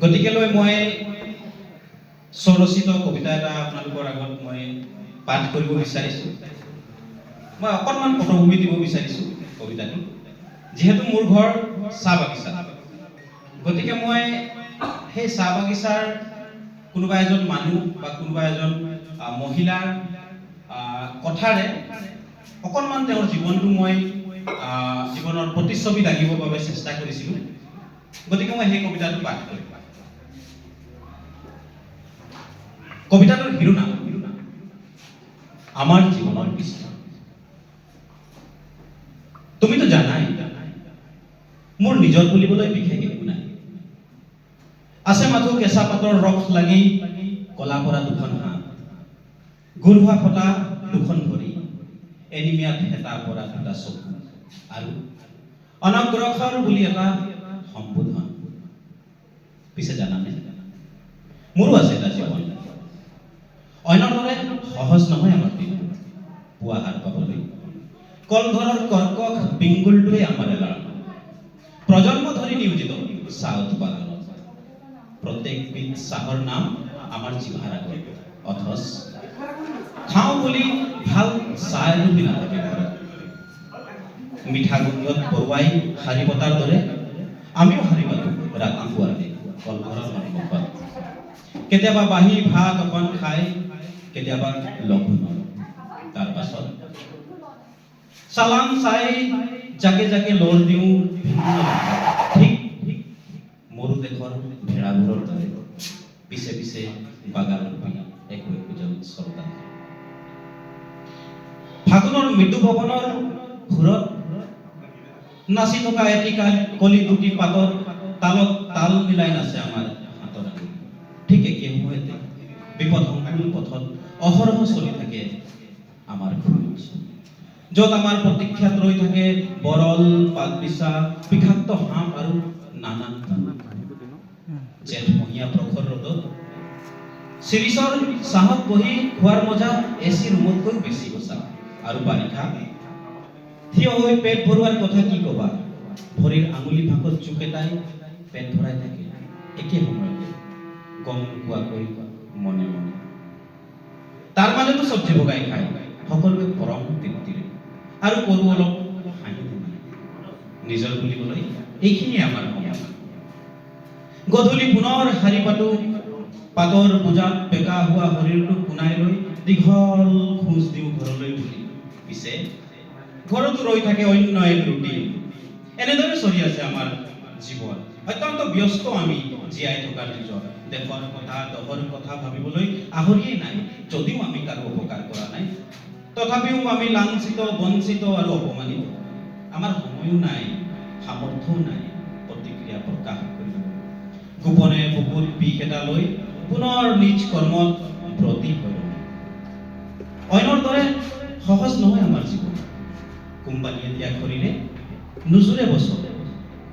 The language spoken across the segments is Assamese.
গতিকেলৈ মই স্বৰচিত কবিতা এটা আপোনালোকৰ আগত মই পাঠ কৰিব বিচাৰিছোঁ। মই অকণমান পটভূমি দিব বিচাৰিছোঁ কবিতাটো। যিহেতু মোৰ ঘৰ চাহ বাগিচাত, গতিকে মই সেই চাহ বাগিচাৰ কোনোবা এজন মানুহ বা কোনোবা এজন মহিলাৰ কথাৰে অকণমান তেওঁৰ জীৱনটো মই জীৱনৰ প্ৰতিচ্ছবি দাঙিবৰ বাবে চেষ্টা কৰিছিলোঁ। গতিকে মই সেই কবিতাটো পাঠ কৰিম। কবিতাটোৰ শিৰোনাম "আমাৰ জীৱনৰ পৃষ্ঠা"। তুমিতো জানাই, মোৰ নিজৰ বুলিবলৈ বিশেষ একো নাই। আছে মাথো কেঁচা পাতৰ ৰস লাগি কলা পৰা দুখন হাত, গোৰোহা ফটা দুখন ভৰি, এনিমিয়াত হেতা পৰা দুটা চকু আৰু অনগ্ৰসৰ বুলি এটা সম্বোধন। পিছে জানানে, মোৰো আছে এটা জীৱন। অন্যৰ দৰে সহজ নহয় আমাৰ দিনটো। পুৱা সাৰ পাবলৈ কলঘৰৰ কৰ্কশ বিংগুলটোৱে আমাৰ এলাৰ্ম। প্ৰজন্ম ধৰি নিয়োজিত চাহ উৎপাদনত। প্ৰত্যেকবিধ চাহৰ নাম আমাৰ জিভাৰ আগত, অথচ খাওঁ বুলি ভাল চাহ এটুপি নাথাকে ঘৰত। মিঠা গোন্ধত পৰুৱাই শাৰী পতাৰ দৰে আমিও শাৰী পাতো ৰাতিপুৱাতে কলঘৰৰ সন্মুখত। কেতিয়াবা বাহি ভাত অকণ খাই, কেতিয়াবা লঘোণত। তাৰ পাছত চালান চাই জাকে জাকে লৰ দিওঁ ভিন্ন দিশত, ঠিক মৰু দেশৰ ভেড়াবোৰৰ দৰে। পিছে পিছে বাগানৰূপী একো একোজন চৰ্দাৰ। ফাগুনৰ মৃদু পৱনৰ সুৰত নাচি থকা এটি কলি দুটি পাতৰ তালত তাল মিলাই নাচে আমাৰ হাতৰ আঙুলি। ঠিক একে সময়তে বিপদ সংকুল পথত অহৰহ চলি থাকে আমাৰ খোজ, য'ত আমাৰ প্ৰতীক্ষাত ৰৈ থাকে বৰল, পাতবিছা, বিষাক্ত সাপ আৰু নানান পোক। জেঠমহীয়া প্ৰখৰ ৰ'দত চিৰিচৰ ছাঁত বহি খোৱাৰ মজা এচি ৰুমতকৈ বেছি সঁচা। আৰু বাৰিষা থিয় হৈ পেট ভৰোৱাৰ কথা কি ক'বা? ভৰিৰ আঙুলি ফাঁকত জোক এটাই পেট ভৰাই থাকে একে সময়তে, গম নোপোৱাকৈ, মনে মনে। তাৰ মাজতো চব্জি ভগাই খায় সকলোৱে পৰম তৃপ্তিৰে আৰু কৰোঁ অলপ হাঁহি ধেমালি। নিজৰ বুলিবলৈ এইখিনিয়ে আমাৰ সময়। গধূলি পুনৰ শাৰী পাতো। পাতৰ বোজাত বেকা হোৱা শৰীৰটো পোনাই লৈ দীঘল খোজ দিওঁ ঘৰলৈ বুলি। পিছে ঘৰতো ৰৈ থাকে অন্য এক ৰুটিন। এনেদৰে চলি আছে আমাৰ জীৱন। অত্যন্ত ব্যস্ত আমি জীয়াই থকাৰ যুঁজত। দেশৰ কথা, দহৰ কথা ভাবিবলৈ আহৰিয়েই নাই। যদিও আমি কাৰো অপকাৰ কৰা নাই, তথাপিও আমি লাঞ্ছিত, বঞ্চিত আৰু অপমানিত। আমাৰ সময়ো নাই, সামৰ্থ্যও নাই প্ৰতিক্ৰিয়া প্ৰকাশ কৰিবলৈ। গোপনে বুকুত বিষ এটা লৈ পুনৰ নিজ কৰ্মত ব্ৰতী হৈ ৰওঁ। অন্যৰ দৰে সহজ নহয় আমাৰ জীৱন। কোম্পানীয়ে দিয়া খৰিৰে নোজোৰে বছৰ,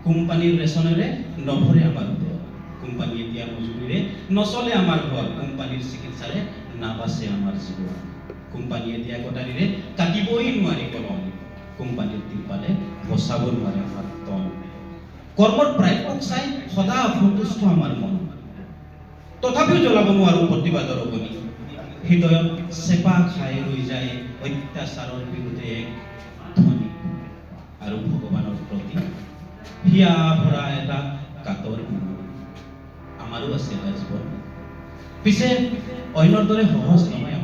কোম্পানীৰ ৰেচনেৰে নভৰে আমাৰ পেট, কোম্পানীয়ে দিয়া মজুৰিৰে নচলে আমাৰ ঘৰ, কোম্পানীৰ চিকিৎসাৰে নাবাচে আমাৰ জীৱন, কোম্পানীয়ে দিয়া কটাৰীৰে কাটিবই নোৱাৰি কলম, কোম্পানীৰ তিৰপালে বচাব নোৱাৰে আমাৰ তন। কৰ্মৰ প্ৰাপ্যক চাই সদা অসন্তুষ্ট আমাৰ মন। তথাপিও জ্বলাব নোৱাৰো প্ৰতিবাদৰ অগ্নি। হৃদয়ত চেপা খাই ৰৈ যায় অত্যাচাৰৰ বিৰুদ্ধে এক ধ্বনি আৰু ভগৱানৰ প্ৰতি হিয়া ভৰা এটা কাতৰ বিনতি। আমাৰো আছে এটা জীৱন। পিছে অন্যৰ দৰে সহজ নহয়।